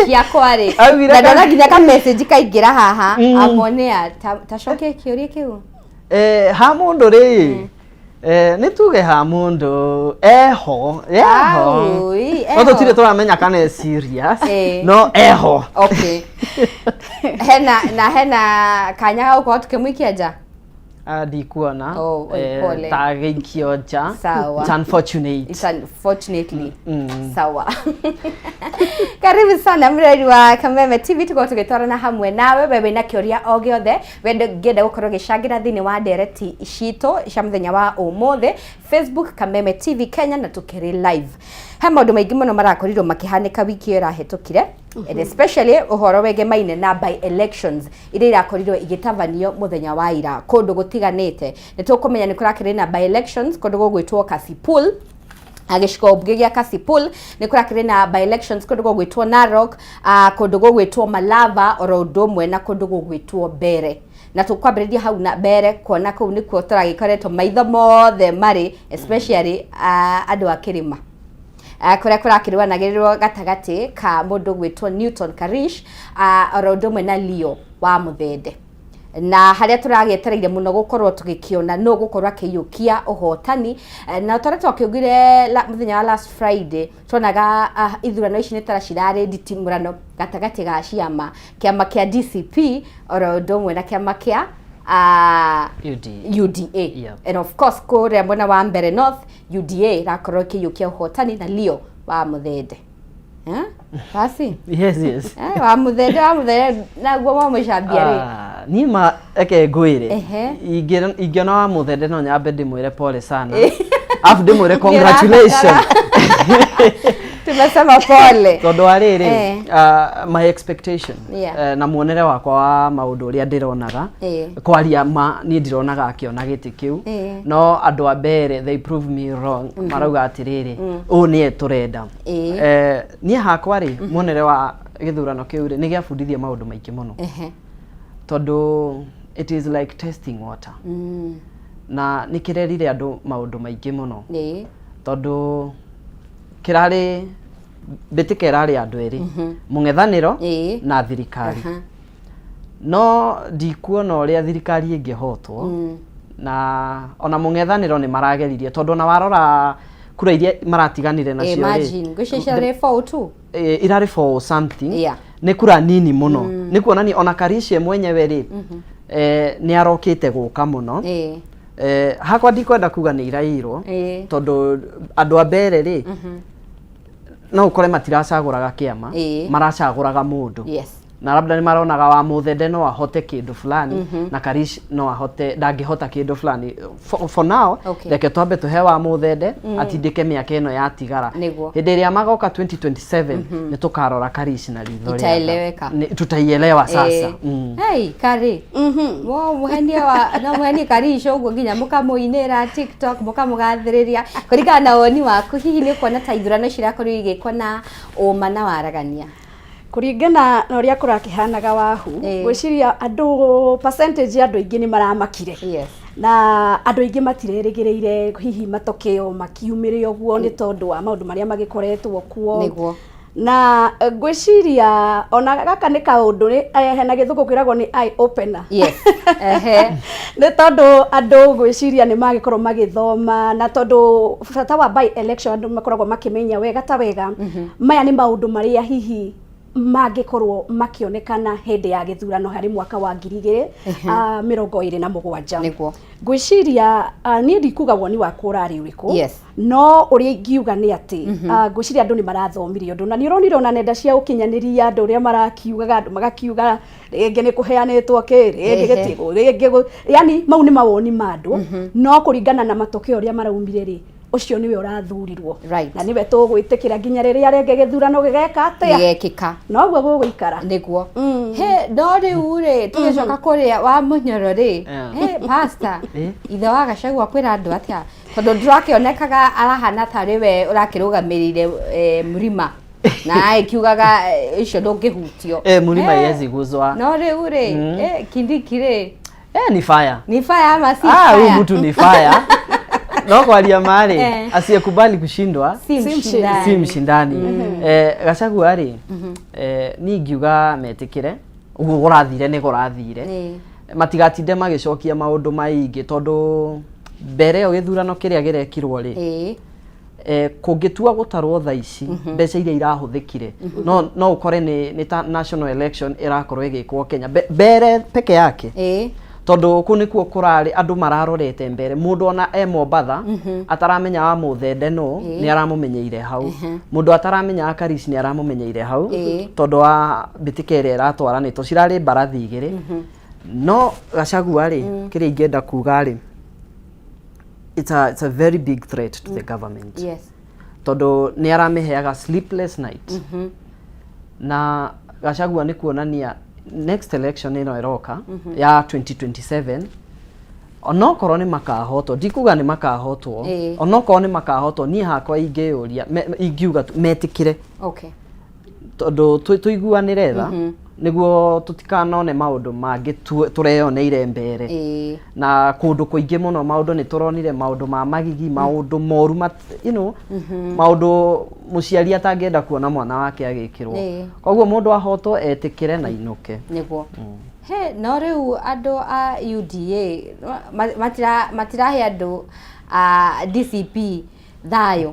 Ciakwa rĩ, Augire na ndona nginya ka message kaingĩra haha. Amonea ta cokie kĩũria kĩu. Ha mũndũ rĩ, nĩ tuge ha mũndũ eho eho. Aui, No eho. tũtirĩ tũramenya kana e serious. No eho. Okay, hena na hena kanya ga gũkorwo tũkĩmũikia nja? Ah, ndikuona. Oh, oi, pole. Ta gĩikio nja. Sawa. It's unfortunate. It's unfortunately. Sawa, karibu sana mreri wa Kameme TV, tukorwo tũgĩtwarana hamwe nawe. We wĩna kĩũria o gĩothe wende ngĩenda gũkorwo gĩcangĩra thĩinĩ wa ndereti citũ cia mũthenya wa ũmũthĩ, Facebook Kameme TV Kenya, na tũkĩrĩ live. He maũndũ maingĩ mũno marakorirwo makĩhanĩka wiki ĩyo ĩrahĩtũkire, and especially ũhoro wegemaine na by elections iria irakorirwo igĩtabanio mũthenya wa ira kũndũ gũtiganĩte. Nĩ tũkũmenya nĩ kũrakĩrĩ na by elections kũndũ gũgwĩtwo Kasipul, gĩcigo mbunge gĩa Kasipul. Nĩ kũrakĩrĩ na by elections kũndũ gũgwĩtwo Narok, kũndũ gũgwĩtwo Malava, oro ũndũ ũmwe na kũndũ gũgwĩtwo Mbere. Na tũkwambĩrĩria hau na mbere, kuona kũu nĩkuo tũragĩkoretwo maitho mothe marĩ, especially andũ a kĩrĩma, kũrĩa kũrakĩrũanagĩrĩrwo gatagatĩ ka mũndũ gwĩtwo Newton Karish, oro ũndũ ũmwe na Leo wa Mũthende, na harĩa tũragĩetereire mũno gũkorwo tũgĩkĩona nũ gũkorwo akĩiyũkia ũhotani. Na tũrĩa twakĩugire mũthenya wa last Friday, tuonaga ithurano ici nĩ tara cirarĩ nditimũrano gatagatĩ ga ciama, kĩama kĩa DCP oro ũndũ ũmwe na kĩama kĩa UDA. UDA. And of course kũrĩa mwena wa Mbere North, UDA ĩrakorwo ĩkĩiyũkia ũhotani na Leo wa Mũthende. Eh? Basi. Yes. Wa Mũthende naguo mwamũcambia rĩ? Ah, niĩ ma eke ngwĩre, ingĩona wa Mũthende no nyambe ndĩmwĩre pole sana, afu ndĩmwĩre congratulations. Tumesema pole. Tondũ wa rĩrĩ, my expectation na muonere wakwa wa maũndũ ũrĩa ndĩronaga, kwaria ma, niĩ ndironaga akĩona gĩtĩ kĩu. No andũ a mbere, they prove me wrong, marauga atĩrĩrĩ, ũũ nĩye tũrenda. Niĩ hakwa rĩ, muonere wa gĩthurano kĩu rĩ, nĩ gĩabundithia maũndũ maingĩ mũno, tondũ it is like testing water, na nĩ kĩrerire andũ maũndũ maingĩ mũno, tondũ kĩrarĩ mbĩtĩka ĩrarĩ andũ erĩ, mũng'ethanĩro na thirikari. No ndikuona ũrĩa thirikari ĩngĩhotwo, na ona mũng'ethanĩro nĩ marageririe, tondũ ona warora kura iria maratiganire nacio rĩ, Imagine ngwĩciria ciarĩ 402. Irarĩ four something. Nĩ kura nini mũno. Nĩ kuonania ona Karish mwenyewe rĩ, nĩ arokĩte gũka mũno. Hakwa ndikwenda kuga nĩ irairwo, tondũ andũ a mbere rĩ, no ũkore matiracagũraga kĩama, maracagũraga mũndũ, na labda nĩ maronaga wa Mũthende no ahote kĩndũ fulani na Karish no ahote ndangĩhota kĩndũ fulani. For now, reke twambe tũhe wa Mũthende atindĩke mĩaka ĩno yatigara. Hĩndĩ ĩrĩa magoka 2027, nĩ tũkarora Karish na ritho rĩa tha. Itaeleweka. Tutaielewa sasa. Hey, Kari. Wo muhenie wa no muhenie Karish ũguo nginya mũkamũinĩra TikTok, mũkamũgathĩrĩria. Kũringana na woni waku, hihi nĩ ũkuona ta ithurano ici irakorirwo igĩkwo na ũma na waragania? Kũringana na ũrĩa kũrakĩhanaga wahu, ngwĩciria andũ, percentage ya andũ aingĩ nĩ maramakire, na andũ aingĩ matirerĩgĩrĩire hihi matokeo makiumĩre ũguo, nĩ tondũ wa maũndũ marĩa magĩkoretwo kuo. Na ngwĩciria ona gaka nĩ kaũndũ hena gĩthũngũ kwĩragwo nĩ eye opener. Nĩ tondũ andũ ngwĩciria nĩ magĩkorwo magĩthoma, na tondũ bata wa by election, andũ makoragwo makĩmenya wega ta wega maya nĩ maũndũ marĩa hihi mangĩkorwo makĩonekana hĩndĩ ya gĩthurano harĩ mwaka wa 2027. Ngwĩciria niĩ ndikuga woni wakwa ũrarĩ ũrĩkũ, no ũrĩa ingiuga nĩ atĩ ngwĩciria andũ nĩ marathomire ũndũ, na nĩ ũronire ona nenda cia ũkinyanĩria andũ ũrĩa marakiugaga, andũ magakiuga rĩngĩ nĩ kũheanĩtwo kĩ, rĩngĩ gĩtigũ, rĩngĩ yani mau nĩ mawoni ma andũ, no kũringana na matokeo ũrĩa maraumire rĩ, ũcio nĩwe ũrathurirwo, na nĩwe tũgwĩtĩkĩra nginya rĩrĩa rĩngĩ gĩthurano gĩgeka atĩa? Gĩgekĩka. Noguo gũgũikara. Nĩguo. He, no rĩu rĩ, tũgĩcoka kũrĩa wa Mũnyoro rĩ, he pastor, ithe wa Gachagua kwĩra andũ atĩa, tondũ ndũrakĩonekaga arahana tarĩ we ũrakĩrũgamĩrĩire mũrima, na ĩkiugaga ũcio ndũngĩhutio. Mlima haiwezi guzwa. No rĩu rĩ, Kindiki rĩ? Ni fire. Ni fire ama si Ah, huyu fire? mtu ni fire. No kwaria ma rĩ, asiyekubali kushindwa si Si mshindani. Si mshindani. Gachagua rĩ, niĩ ingiuga metĩkĩre ũguo kũrathire nĩ kũrathire. Matigatinde magĩcokia maũndũ maingĩ, tondũ mbere ĩyo gĩthurano kĩrĩa gĩrekirwo rĩ, kũngĩtua gũtarwo thaa ici mbeca iria irahũthĩkire, no ũkore nĩ ta national election ĩrakorwo ĩgĩkwo Kenya mbere peke yake, tondũ kũu nĩkuo kũrarĩ andũ mararorete mbere. Mũndũ ona e Mombatha ataramenya wa Mũthende no nĩ aramũmenyeire hau, mũndũ ataramenya wa Karish nĩ aramũmenyeire hau, tondũ wa mbĩtĩka ĩrĩa ĩratwaranĩtwo cirarĩ mbarathi igĩrĩ. No Gachagua rĩ, kĩrĩa ingĩenda kuga rĩ, it's a very big threat to the government, tondũ nĩ aramĩheaga sleepless night. Na Gachagua nĩ kuonania next election ĩno ĩroka ya 2027, onokorwo nĩ makahotwo, ndikuga nĩ makahotwo, onokorwo nĩ makahotwo, niĩ hakwa ingĩyũria ingiuga tu metĩkĩre, tondũ tũiguanĩre tha nĩguo tũtikanone maũndũ mangĩ tũreyoneire mbere. Na kũndũ kũingĩ mũno maũndũ nĩ tũronire maũndũ ma magigi, maũndũ moru, maũndũ mũciari atangĩenda kuona mwana wake agĩkĩrwo. Koguo mũndũ ahotwo etĩkĩre na inũke. Nĩguo he no rĩu andũ a UDA matirahe andũ a DCP thayũ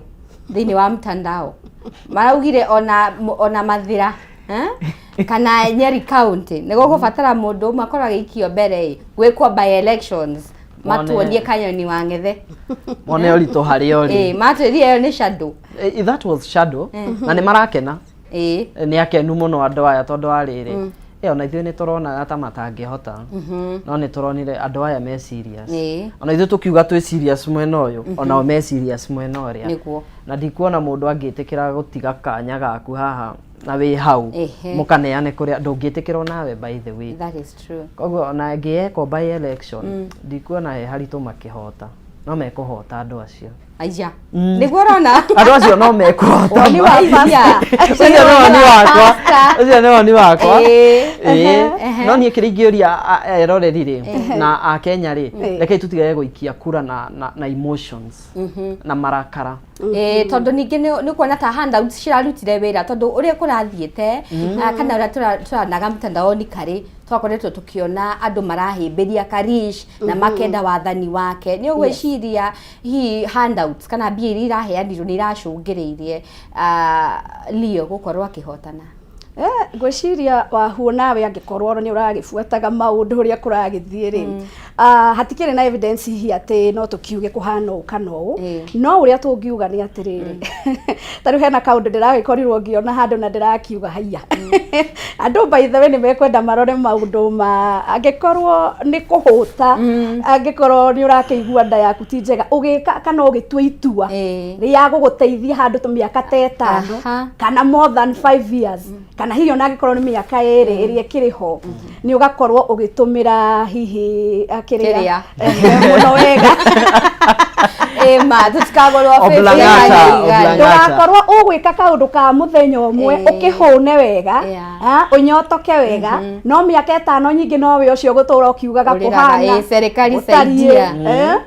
thĩinĩ wa mtandao. Maraugire ona Mathira, eh? Kana Nyeri County nĩ gũgũbatara mũndũ ũmwe akorwo agĩikio mbere ĩ gwĩkwo by elections, matuonie kanyoni wa ng'ethe. Mone ũritũ harĩa ũrĩ. Matwĩrire ĩyo nĩ shadow. That was shadow na nĩ marakena. Nĩ akenu mũno andũ aya, tondũ wa rĩrĩ, ona ithuĩ nĩ tũronaga ta matangĩhota, no nĩ tũronire andũ aya me serious. Ona ithuĩ tũkiuga twĩ serious mwena ũyũ, onao me serious mwena ũrĩa. Na ndikuona mũndũ angĩtĩkĩra gũtiga kanya gaku haha na wĩ hau, mũkaneane kũrĩa ndũngĩtĩkĩrwo nawe, by the way. That is true. Koguo ona ĩngĩekwo by election, ndikuona he haritũ makĩhota, no mekũhota andũ acio. Aya, nĩguo ũrona. Andũ acio no mekũhota. Woni wa Aya. Ũcio nĩ woni wakwa. Ũcio nĩ woni wakwa. Ĩĩ. No niĩ kĩrĩa ingĩũria eroreri rĩ na akenya rĩ, rekei tũtigage gũikia kura na emotions na marakara. Tondũ ningĩ nĩ kuona ta handouts cirarutire wĩra, tondũ ũrĩa kũrathiĩte, kana ũrĩa tũranaga mtandaoni karĩ twakoretwo tũkĩona andũ marahĩmbĩria Karish na makenda wathani wake, nĩ ũgwĩciria hihi handouts kana mbia iria iraheanirwo nĩ iracũngĩrĩirie Leo gũkorwo akĩhotana? Ngwĩciria wahuo nawe angĩkorwo nĩ ũragĩbuataga maũndũ ũrĩa kũragĩthiĩ rĩ, hatikĩrĩ na evidence hihi atĩ no tũkiuge kũhana ũũ kana ũũ. No ũrĩa tũngiuga nĩ atĩrĩrĩ, ta rĩu hena kaũndũ ndĩragĩkorirwo ngĩona handũ na ndĩrakiuga haiya, andũ by the way nĩ mekwenda marore maũndũ ma angĩkorwo nĩ kũhũta, angĩkorwo nĩ ũrakĩigua nda yaku ti njega, ũgĩka kana ũgĩtua itua rĩa gũgũteithia handũ ta mĩaka ta 5 kana more than 5 years, kana hihi ona angĩkorwo nĩ mĩaka 2 ĩrĩa ĩkĩrĩ ho, nĩ ũgakorwo ũgĩtũmĩra hihi Kĩrĩa. kĩrĩa mũno wega. Ĩ ma tũtikagũrwo. Oblongata, oblongata. Ndũgakorwo ũgwĩka kaũndũ ka mũthenya ũmwe ũkĩhũne wega, ũnyotoke wega, no mĩaka 5 nyingĩ nowe ũcio ũgũtũra ũkiugaga Ũrĩraga, kũhana ĩ, serikali gũtariĩ, saidia.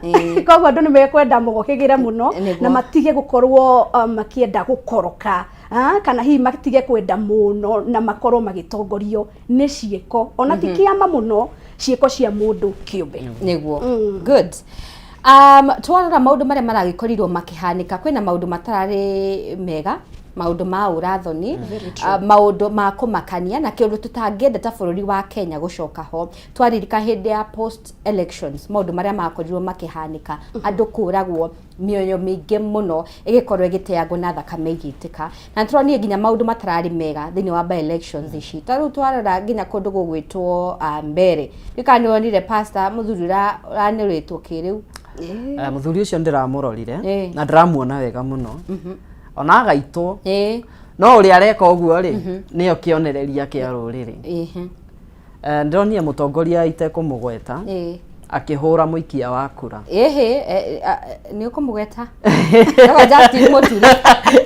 Koguo andũ nĩ mekwenda mũgũkĩgĩre mũno na matige gũkorwo makĩenda gũkoroka, kana hihi matige kwenda mũno na makorwo magĩtongorio nĩ ciĩko, ona ti kĩama mũno, ciĩko cia mũndũ kĩũmbe. Nĩguo, good. Twarora maũndũ marĩa maragĩkorirwo makĩhanĩka, kwĩna maũndũ matararĩ mega, maũndũ ma ũrathoni, maũndũ ma kũmakania na kĩũndũ tũtangĩenda ta bũrũri wa Kenya gũcoka ho. Twaririka hĩndĩ ya post elections maũndũ marĩa makorirwo makĩhanĩka, andũ kũragwo, mĩoyo mĩingĩ mũno ĩgĩkorwo ĩgĩteangwo na thakame ĩgĩitĩka, na tũronire nginya maũndũ matararĩ mega thĩinĩ wa by elections ici. Ta rĩu twarora nginya kũndũ gũgwĩtwo Mbere, ndikana nĩ wonire pastor mũthuri ũranĩrĩtwo kĩrĩu. Mũthuri ũcio ndĩramũrorire na ndĩramuona wega mũno ona agaitwo, no ũrĩa areka ũguo rĩ, nĩyo kĩonereria kĩa rũrĩrĩ. Ndĩronire mũtongoria itekũmũgweta akĩhũra mũikia wa kura. Ĩhĩ, nĩ ũkũmũgweta. Etagwo Justin Muturi.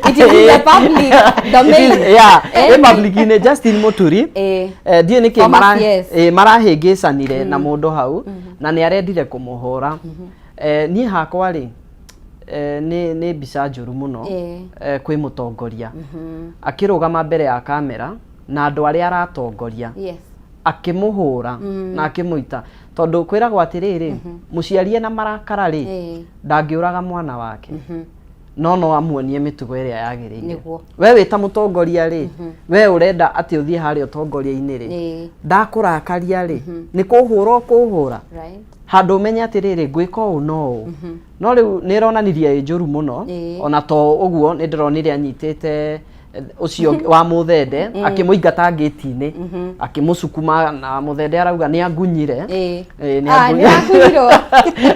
It is in the public domain. Yeah, ĩ public-inĩ, Justin Muturi. Ndiũĩ nĩkĩ Former CS. Marahĩngĩcanire na mũndũ hau na nĩ arendire kũmũhũra. Niĩ hakwa rĩ, Nĩ mbica njũru mũno kwĩ mũtongoria akĩrũgama mbere ya kamera na andũ arĩa aratongoria akĩmũhũra na akĩmũita, tondũ kwĩragwo atĩrĩrĩ, mũciari ena marakara rĩ, ndangĩũraga mwana wake, no amuonie mĩtugo ĩrĩa yagĩrĩire. We wĩ ta mũtongoria rĩ, we ũrenda atĩ ũthiĩ harĩa ũtongoria-inĩ rĩ, ndakũrakaria rĩ, nĩ kũhũra ũkũhũra handũ ũmenye atĩrĩrĩ, ngwĩka ũũ no ũũ. No rĩu nĩ ĩronanirie ĩ njũru mũno. Ona to ũguo, nĩ ndĩronire anyitĩte ũcio wa mũthende akĩmũingata ngĩti-inĩ, akĩmũcukuma, na mũthende arauga nĩ angunyire. Nĩ Ah, nĩ angunyirwo.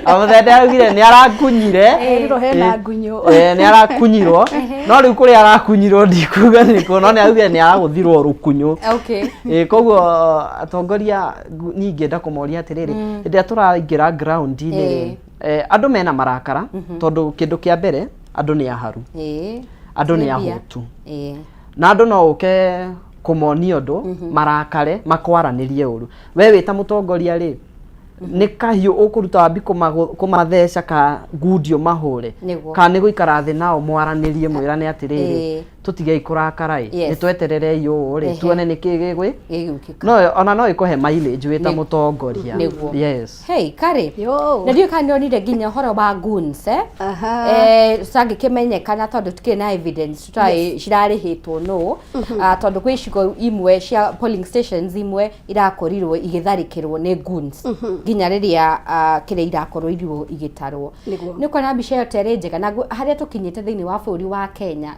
Ah, mũthende araugire nĩ arangunyire. Erirwo hena ngunyũ. Nĩ arakunyirwo, no rĩu kũrĩa arakunyirwo ndikuga nĩkũ, no nĩ araugire nĩ aragũthirwo rũkunyũ. Koguo atongoria niĩ ingĩenda kũmoria atĩrĩrĩ, hĩndĩ ĩrĩa tũraingĩra ground-inĩ rĩ, andũ mena marakara, tondũ kĩndũ kĩa mbere andũ nĩ aharu, andũ nĩ Nĩ mbia. ahũtu, na andũ no ũke kũmonia ũndũ marakare makwaranĩrie ũru. We wĩ ta mũtongoria rĩ, nĩ kahiũ ũkũruta wambi kũmatheca ka ngundi ũmahũre, kana nĩ gũikara thĩ nao mwaranĩrie mwĩrane atĩrĩrĩ, tũtigei kũrakara ĩ, nĩ twetererei ũũ rĩ, tuone nĩ kĩ gĩgwĩ Gĩgũkĩka. No ona no ĩkũhe mileage wĩ ta mũtongoria. Yes. Hey, Kari. Yo. Na ndiũĩ kana nĩonire nginya ũhoro wa goons, eh? Citangĩkĩmenyekana tondũ tukĩrĩ na evidence tũtarĩ cirarĩhĩtwo no. Ah, tondũ kwĩ icigo imwe cia polling stations imwe irakorirwo igĩtharĩkĩrwo nĩ goons nginya rĩrĩa kĩrĩa irakorwo irio igĩtarwo. Nĩ ũkuona mbica ĩyo ta ĩrĩ njega na harĩa tũkinyĩte thĩinĩ wa bũrũri wa Kenya,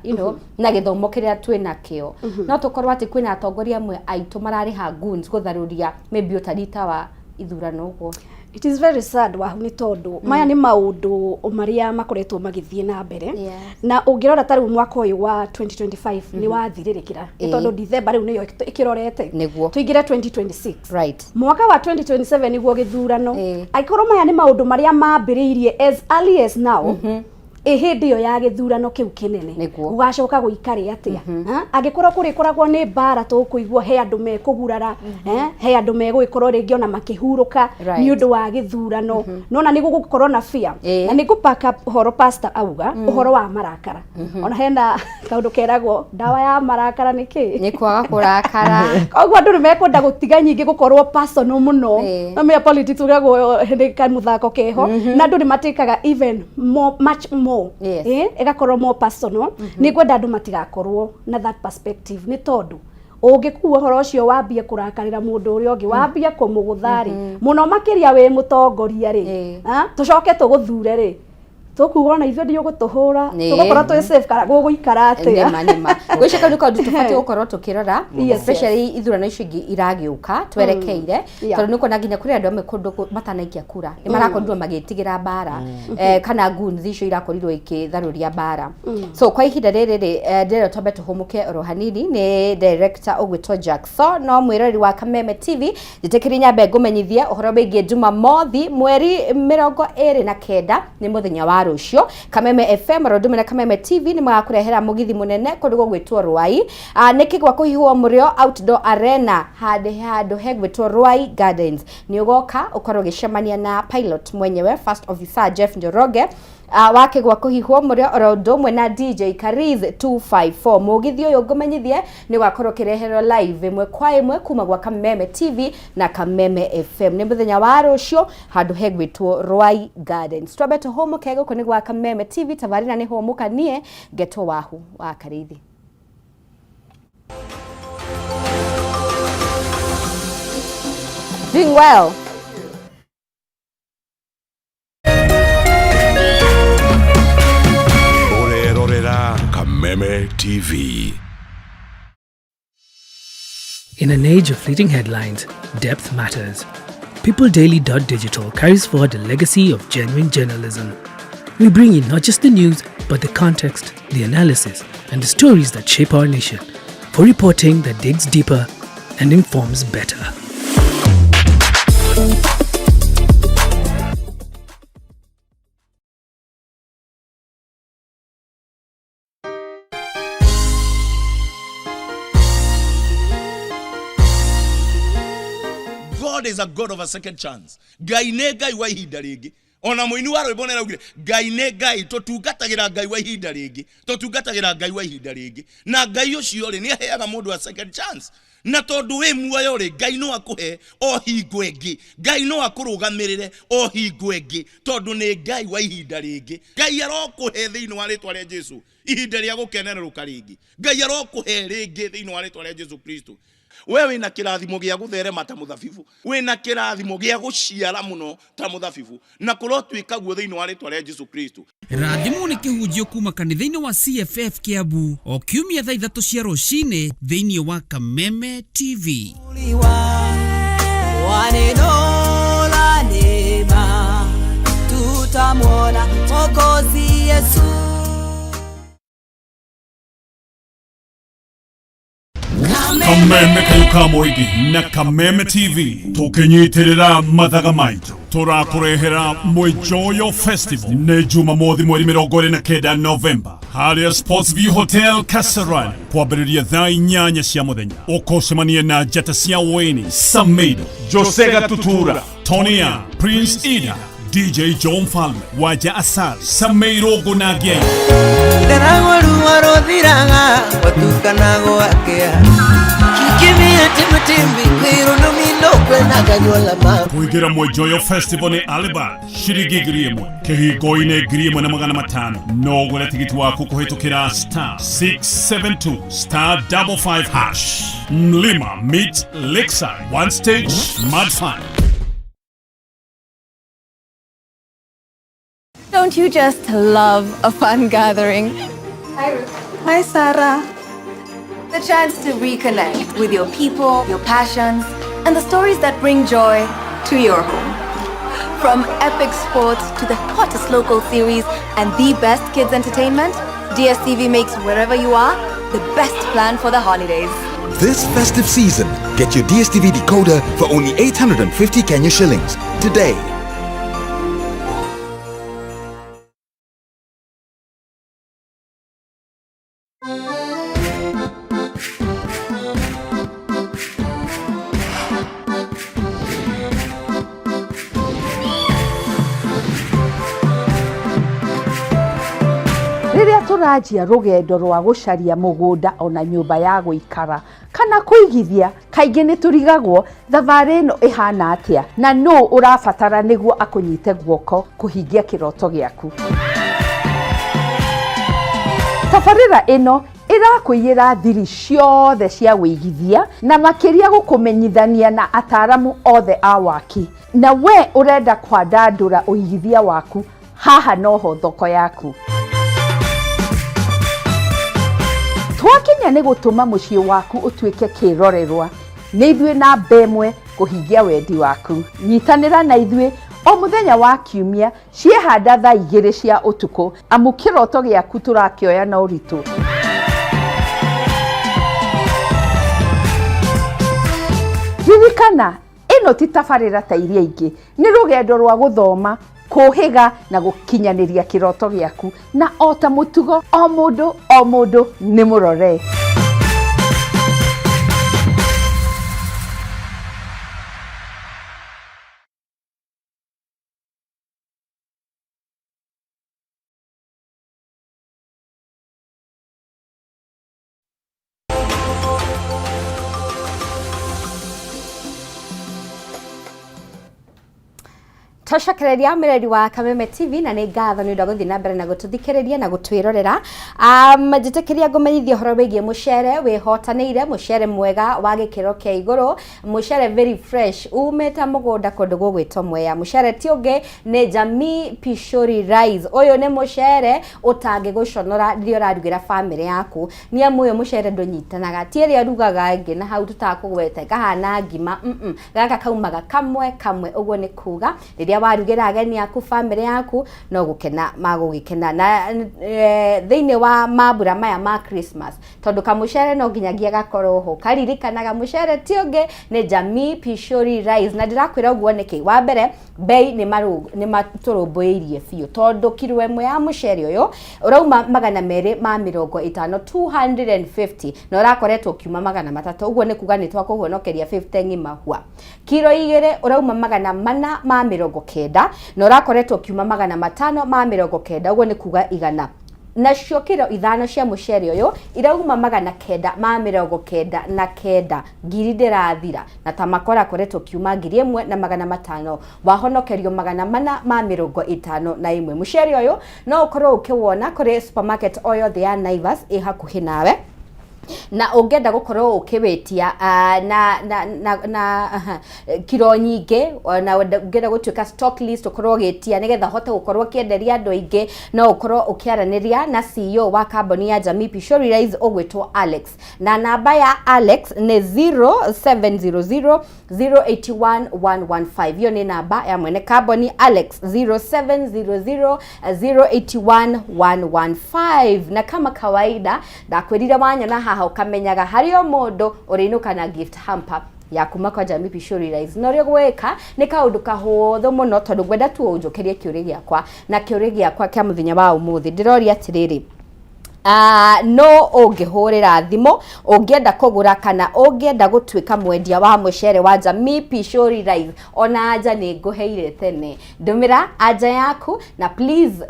na gĩthomo kĩrĩa twĩ nakĩo, no tũkorwo atĩ kwĩna atongoria amwe aitũ mararĩha goons gũtharũria maybe ũtari ta wa ithurano ũguo. It is very sad, Wahu, nĩ tondũ maya nĩ maũndũ marĩa makoretwo magĩthiĩ na mbere. Na ũngĩrora ta rĩu mwaka ũyũ wa 2025 nĩ wathirĩrĩkĩra, nĩ tondũ December rĩu nĩyo ĩkĩrorete tũingĩre 2026. Mwaka wa 2027 nĩguo gĩthurano. Angĩkorwo maya nĩ maũndũ marĩa mambĩrĩirie as early as now, ĩ hĩndĩ ĩyo ya gĩthurano kĩu kĩnene gũgacoka gũikare atĩa? Ha? Angĩkorwo kũrĩkoragwo nĩ mbara tũkũigua he andũ mekũgurara, he andũ megũgĩkorwo rĩngĩ ona makĩhurũka nĩ ũndũ wa gĩthurano, nona nĩ gũgũkorwo na fear. Na nĩ ngũpaka ũhoro pastor auga ũhoro wa marakara. Ona hena kaũndũ keragwo ndawa ya marakara nĩ kĩ? Nĩ kwaga kũrakara. Koguo andũ nĩ mekwenda gũtiga nyingĩ gũkorwo personal mũno. No mea politics ũragwo nĩ kamũthako keho, na andũ nĩ matĩkaga even more, much more. Ĩgakorwo more personal. Nĩ ngwenda andũ matigakorwo na that perspective, nĩ tondũ ũngĩkua ũhoro ũcio wambie kũrakarĩra mũndũ ũrĩa ũngĩ, wambie kũmũgũtha rĩ, mũno makĩria wĩ mũtongoria rĩ, tũcoke tũgũthure rĩ, tũkuga ona ithuĩ ndiũgũtũhũra, tũgũkorwo twĩ safe kana gũgũikara atĩa? Nĩma, nĩma. Ngwĩciria kau nĩ kaũndũ tũbatiĩ gũkorwo tũkĩrora, especially ithurano icio ingĩ iragĩũka twerekeire, tondũ nĩ ũkuona nginya kũrĩ andũ amwe kũndũ matanaikia kura nĩ marakorirwo magĩtigĩra mbara, kana goons icio irakorirwo ikĩtharũria mbara. So kwa ihinda rĩrĩ rĩ, ndĩrenda twambe tũhũmũke oro hanini. Nĩ director ũgwĩtwo Jackson, no mwĩroreri wa Kameme TV, njĩtĩkĩrie nyambe ngũmenyithie ũhoro wĩgiĩ Jumamothi mweri 29, nĩ mũthenya wa rũciũ. Kameme FM oro ndũme na Kameme TV nĩ magakũrehera mũgithi mũnene kũndũ gũgwĩtwo Rwai. Nĩ kĩgwa kũhihwo mũrĩo outdoor arena, handũ hegwĩtwo Rwai Gardens. Nĩ ũgoka ũkorwo ũgĩcemania na pilot mwenyewe, first officer Jeff Njoroge wa kĩgwa kũhihwo mũrĩo, oro ũndũ ũmwe na DJ Kariz 254. Mũgithi ũyũ ngũmenyithie nĩ ũgakorwo ũkĩreherwo live ĩmwe kwa ĩmwe kuma gwa Kameme TV na Kameme FM. Nĩ mũthenya wa rũciũ handũ hegwĩtwo Rwai Gardens. Twambe tũhũmũke. Gũkũ nĩ gwa Kameme TV, tabarĩra nĩ hũmũka, niĩ ngetwo Wahu wa Karĩithi. Doing well. Ũrerorera Kameme TV. In an age of fleeting headlines, depth matters. PeopleDaily.digital carries forward the legacy of genuine journalism. We bring you not just the news, but the context, the analysis, and the stories that shape our nation, for reporting that digs deeper and informs better. God is a God of a second chance. Ngai nĩ Ngai wa ihinda rĩngĩ. Ona mũini wa rwĩmbo nĩaraugire Ngai nĩ Ngai, tũtungatagĩra Ngai wa ihinda rĩngĩ, tũtungatagĩra Ngai wa ihinda rĩngĩ, na Ngai ũcio rĩ nĩ aheaga mũndũ a second chance. Na tondũ wĩ muoyo rĩ, Ngai no akũhe o hingo ĩngĩ, Ngai no akũrũgamĩrĩre o hingo ĩngĩ, tondũ nĩ Ngai wa ihinda rĩngĩ. Ngai arokũhe thĩinĩ wa rĩtwa rĩa Jesu ihinda rĩa gũkenerũka rĩngĩ. Ngai arokũhe rĩngĩ thĩinĩ wa rĩtwa rĩa Jesu Kristo. We wĩna kĩrathimo gĩa gũtherema ta mũthabibũ, wĩna kĩrathimo gĩa gũciara mũno ta mũthabibũ, na kũrotuĩka guo thĩinĩ wa rĩtwa rĩa Jesu Kristo. Rathimwo nĩ kĩhunjio kuma kanitha-inĩ wa CFF Kiambu o kiumia thaa ithatũ cia rũcinĩ thĩinĩ wa Kameme TV. Wa neno la neema tutamwona Mwokozi Yesu. Kameme kayo ka mũingĩ na Kameme TV tũkĩnyitĩrĩra mathaga maitũ tũrakũrehera Mwijoyo Festival nĩ Jumamothi mweri 29 Novemba harĩa Sports View Hotel Kasarani kwambĩrĩria thaa 8 cia mũthenya. Ũkũcemania na njata cia Wayne Samido, Jose Gatutura, Tonya, Prince Ida, DJ John Falme, Waja Asali, Sameiro Gonagia. Ndaragwa ruo rũthiraga gwatukana gwakĩa kikimia timbitimbi kwĩrũnũmino kwena kanyuola ma Kuingira Mwijoyo Festival nĩ Alibad shiringi 1,000, kĩhingo-inĩ 1,500. No ũgũre tigiti waku kũhĩtũkĩra star 672 star 55 hash. Mlima meet Lakeside, one stage, mad fun. Don't you just love a fun gathering? Hi, Ruth. Hi, Sarah. The chance to reconnect with your people, your passions, and the stories that bring joy to your home. From epic sports to the hottest local series and the best kids entertainment, DSTV makes wherever you are the best plan for the holidays. This festive season, get your DSTV decoder for only 850 Kenya shillings today. Rĩrĩa tũranjia rũgendo rwa gũcaria mũgũnda ona nyũmba ya gũikara kana kũigithia, kaingĩ nĩ tũrigagwo thabarĩ ĩno ĩhana atĩa na nũ ũrabatara nĩguo akũnyite guoko kũhingia kĩroto gĩaku. Tabarĩra ĩno ĩrakũiyĩra thiri ciothe cia wĩigithia na makĩria gũkũmenyithania na ataramu othe a waki. Na we ũrenda kwandandũra ũigithia waku, haha noho thoko yaku. Twakinya nĩ gũtũma mũciĩ waku ũtuĩke kĩrorerwa, nĩ ithuĩ namba ĩmwe kũhingia wendi waku. Nyitanĩra na ithuĩ o mũthenya wa kiumia ciehanda thaa 2 cia ũtukũ, amu kĩroto gĩaku tũrakĩoya na ũritũ. Ririkana, ĩno ti tabarĩra ta iria ingĩ, nĩ rũgendo rwa gũthoma, kũhĩga na gũkinyanĩria kĩroto gĩaku, na o ta mũtugo o mũndũ o mũndũ nĩ mũrore. Twacokereria mwĩrori wa Kameme TV na nĩ ngatho nĩ ũndũ wa gũthiĩ na mbere na gũtũthikĩrĩria na gũtwĩrorera. Njĩtĩkĩria ngũmenyithie ũhoro wĩgiĩ mũcere wĩhotanĩire, mũcere mwega wa gĩkĩro kĩa igũrũ, mũcere very fresh umĩte mũgũnda kũndũ gũgwĩtwo Mwea. Mũcere ti ũngĩ nĩ Jamii Pishori Rice. Ũyũ nĩ mũcere ũtangĩgũconora rĩrĩa ũrarugĩra bamĩrĩ yaku, nĩ amu ũyũ mũcere ndũnyitanaga, ti ĩrĩa ũrugaga ĩngĩ na hau tũtakũgweta ĩkahana ngima, gaka kaumaga kamwe kamwe. Ũguo nĩ kuga rĩrĩa warugĩra ageni aku, bamĩrĩ yaku, no gũkena magũgĩkena. Na thĩinĩ wa mambura maya ma Christmas, tondũ kamũcere no nginyagia gakorwo ho, karirikanaga mũcere ti ũngĩ nĩ Jamii Pishori Rice. Na ndĩrakwĩra ũguo nĩkĩ? Wa mbere, bei nĩ matũrũmbũirie biũ, tondũ kiro ĩmwe ya mũcere ũyũ ũrauma 250, 250, na ũrakoretwo ũkiuma 300. Ũguo nĩ kuga nĩ twakũhonokeria 50 ng'ima hua. Kiro 2 ũrauma 490, kenda na ũrakoretwo ũkiuma 590, ũguo nĩ kuga 100. Nacio kiro 5 cia mũcere ũyũ irauma 999, ngiri ndĩrathira. Na ta makora akoretwo ũkiuma 1500, wahonokerio 451. Mũcere ũyũ no ũkorwo ũkĩwona kũrĩ supermarket o yothe ya Naivas ĩ hakuhĩ nawe, na ũngĩenda gũkorwo ũkĩwĩtia na aha, kiro nyingĩ, na ũngĩenda gũtuĩka stock list, ũkorwo ũgĩtia nĩgetha ũhote gũkorwo ũkĩenderia andũ aingĩ, no ũkorwo ũkĩaranĩria na CEO wa kambuni ya Jamii Pishori Rice ũgwĩtwo Alex, na namba ya Alex nĩ 0700 081 115. Hiyo nĩ namba ya mwene kambuni Alex, 0700 081 115. Na kama kawaida ndakwĩrire wanyona haha ũkamenyaga harĩ o mũndũ ũrĩinũka na gift hamper ya kuma kwa Jamii Pishori Rice. Na ũrĩa ũgwĩka nĩ kaũndũ kahũthũ mũno, tondũ ngwenda tu ũnjũkĩrie kĩũria gĩakwa, na kĩũria gĩakwa kĩa mũthenya wa ũmũthĩ ndĩroria atĩrĩrĩ, no ũngĩhũrĩra thimũ ũngĩenda kũgũra kana ũngĩenda gũtuĩka mwendia wa mũcere wa Jamii Pishori Rice, ona anja nĩ ngũheire tene. Ndũmĩra anja yaku na please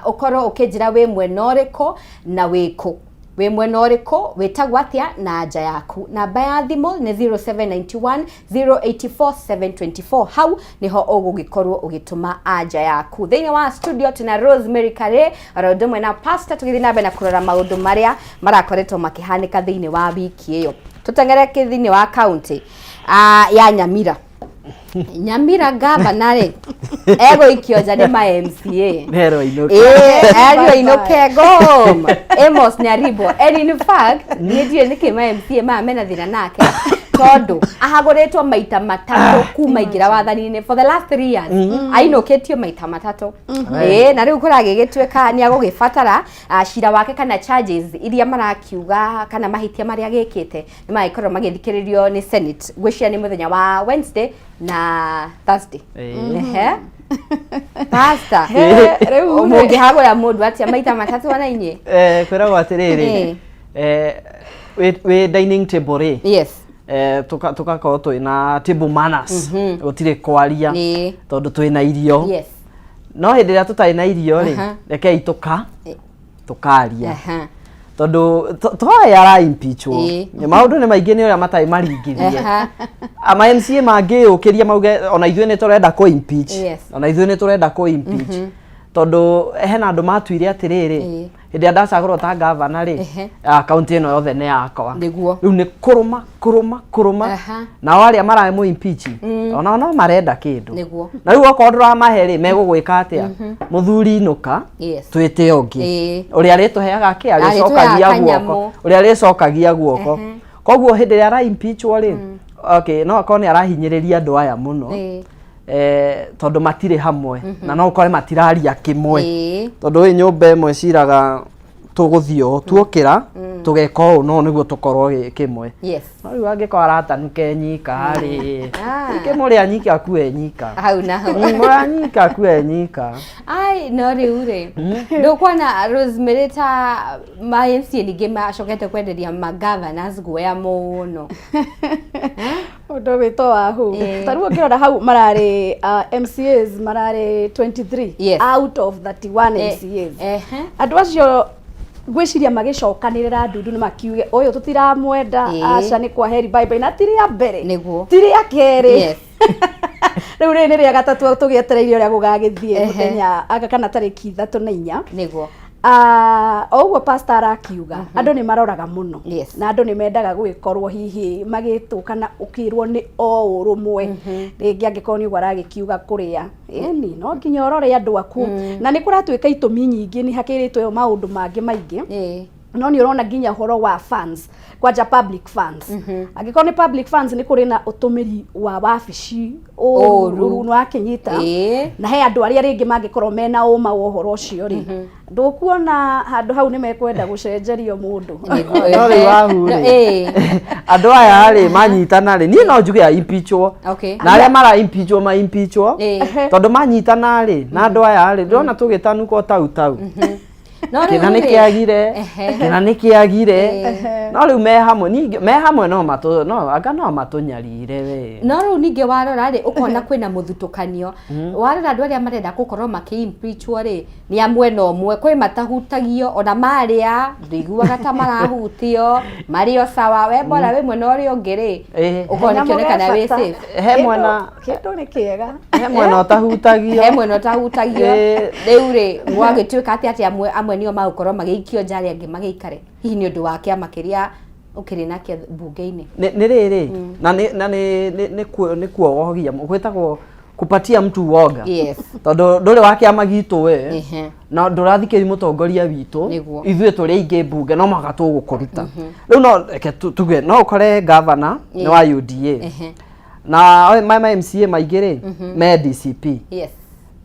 ũkorwo ũkĩnjĩra wĩ mwena ũrĩkũ na wĩkũ, wĩ mwena ũrĩkũ, wĩtagwo atĩa na anja yaku. Namba ya thimũ nĩ 0791 084 724. Hau niho ũgũgĩkorwo ũgĩtũma anja yaku. Thĩinĩ wa studio tuna Rosemary Kare oro ũndũ ũmwe na pastor, tũgĩthiĩ na mbere na kũrora maũndũ marĩa marakoretwo makĩhanĩka thĩinĩ wa wiki ĩyo. Tũteng'ere thĩinĩ wa county ya Nyamira. Nyamira gavana rĩ egũikio nja nĩ ma MCA. Nero inũke. Ĩĩ, erwo inũke, go home, Amos Nyaribo. And in fact niĩ ndiũĩ nĩkĩ ma MCA maya mena thĩna nake, tondũ ahagũrĩtwo maita matatũ kuma ingĩra wathani-inĩ. For the last 3 years ainũkĩtio maita matatũ. Ĩĩ, na rĩu kũragĩgĩtuĩka nĩ agũgĩbatara cira wake kana charges iria marakiuga kana mahĩtia marĩa agĩkĩte nĩ magĩkorwo magĩthikĩrĩrio nĩ Senate, ngwĩciria nĩ mũthenya wa Wednesday na Thursday. Ehe, pastor, rĩu rĩ. Mũngĩhagũra mũndũ atĩa maita matatũ ona inyuĩ? Kwĩragwo atĩrĩrĩ, wĩ dining table rĩ, tũgakorwo twĩna table manners, gũtirĩ kwaria tondũ twĩna irio. No hĩndĩ ĩrĩa tũtarĩ na irio rĩ, rekei tũkaria, tondũ toĩ ara impeachwo. Maũndũ nĩ maingĩ, nĩ ũrĩa matarĩ maringithie. Ama MCA mangĩyũkĩria mauge ona ithuĩ nĩ tũrenda kũ impeach, ona ithuĩ nĩ tũrenda kũ impeach, tondũ hena andũ matuire atĩrĩrĩ, hĩndĩ ĩrĩa ndacagũrwo ta gavana rĩ, kaunti ĩno yothe nĩ yakwa. Rĩu nĩ kũrũma kũrũma kũrũma. Nao arĩa maramũ impeach onao no marenda kĩndũ. Na rĩu okorwo ndũramahe rĩ, megũgwĩka atĩa? Mũthuri inũka, twĩte ũngĩ ũrĩa arĩtũheaga kĩ, arĩcokagia Arĩtũheaga guoko, kanyamũ. Ũrĩa arĩcokagia guoko. Koguo hĩndĩ ĩrĩa ara impeachwo rĩ, okay, no akorwo nĩ arahinyĩrĩria andũ aya mũno, tondũ matirĩ hamwe na no ũkore matiraria kĩmwe, tondũ wĩ nyũmba ĩmwe ciraga tũgũthiĩ ũũ, tuokĩra tũgeka ũũ, no nĩguo tũkorwo kĩmwe. No rĩu angĩkorwo aratanuka nyika rĩ, rĩngĩ mũrĩa nyika akue nyika. Hau na hau. Mũrĩa nyika akue nyika. Ai, no rĩu rĩ, ndũkuona Rosemary ta ma MCA ningĩ macokete kwenderia ma governors guoya mũno? Ũndũ wĩtwo wahu. Ta rĩu ũngĩrora hau mararĩ MCAs mararĩ 23 out of 31 MCAs. Andũ acio ngwĩciria magĩcokanĩrĩra ndundu nĩ makiuge ũyũ tũtiramwenda. Aca, nĩ kwa heri, bye bye, na ti rĩa mbere, ti rĩa kerĩ. Rĩu rĩrĩ nĩ rĩa gatatũ, tũgĩetereire ũrĩa gũgagĩthiĩ mũthenya anga kana tarĩki 3 na 4. O ũguo pastor arakiuga, andũ nĩ maroraga mũno na andũ nĩ mendaga gũgĩkorwo hihi magĩtwo kana ũkĩrwo nĩ o ũrũmwe. Rĩngĩ angĩkorwo nĩ ũguo aragĩkiuga kũrĩa ĩni, no nginya ũrore andũ aku, na nĩ kũratuĩka itũmi nyingĩ, nĩ hakĩrĩtwo maũndũ mangĩ maingĩ, no nĩ ũrona nginya ũhoro wa funds, kwanja public funds. Angĩkorwo nĩ public funds, nĩ kũrĩ na ũtũmĩri wa wabici Ũru. ũru, nĩ wakĩnyita? Na he andũ arĩa rĩngĩ mangĩkorwo mena ũma wa ũhoro ũcio rĩ, ndũkuona handũ hau nĩ mekwenda gũcenjerio mũndũ. No rĩu wahu rĩ, andũ aya rĩ manyitana rĩ, niĩ no njuge impeachwo na arĩa mara impeachwo ma impeachwo, tondũ manyitana rĩ na andũ aya rĩ, ndĩrona tũgĩtanuka o tau tau. No rĩu Kĩna nĩ rĩ- kĩagire, Ehe. kĩna nĩ kĩagire. No rĩu me hamwe, ningĩ me hamwe no matũ no anga no matũnyarire we. No rĩu ningĩ warora rĩ, ũkona kwĩna mũthutũkanio. Warora andũ arĩa marenda gũkorwo makĩ impeachwo rĩ, nĩ a mwena ũmwe, kwĩ matahutagio ona marĩa ndũiguaga ta marahutio, marĩ o sawa, we bora wĩ mwena ũrĩa ũngĩ rĩ, ũkorwo nĩkĩonekana wĩ safe. He mwena Kĩndũ nĩ kĩega. He mwena ũtahutagio. He mwena ũtahutagio. Rĩu rĩ, gwagĩtuĩka atĩ atĩ amwe amwe nĩo magũkorwo magĩikio nja arĩa angĩ magĩikare, hihi nĩ ũndũ wa kĩama kĩrĩa ũkĩrĩ nakĩo mbunge-inĩ. Nĩ rĩrĩ, na nĩ na nĩ nĩ nĩ kuogohia, gwĩtagwo kupatia mtu uoga. Tondũ ndũrĩ wa kĩama gitũ we, na ndũrathikĩrĩria mũtongoria witũ, ithuĩ tũrĩ aingĩ mbunge no mũhaka tũgũkũruta. Rĩu no reke tuge no ũkore gavana nĩ wa UDA, na ma MCA maingĩ rĩ me DCP.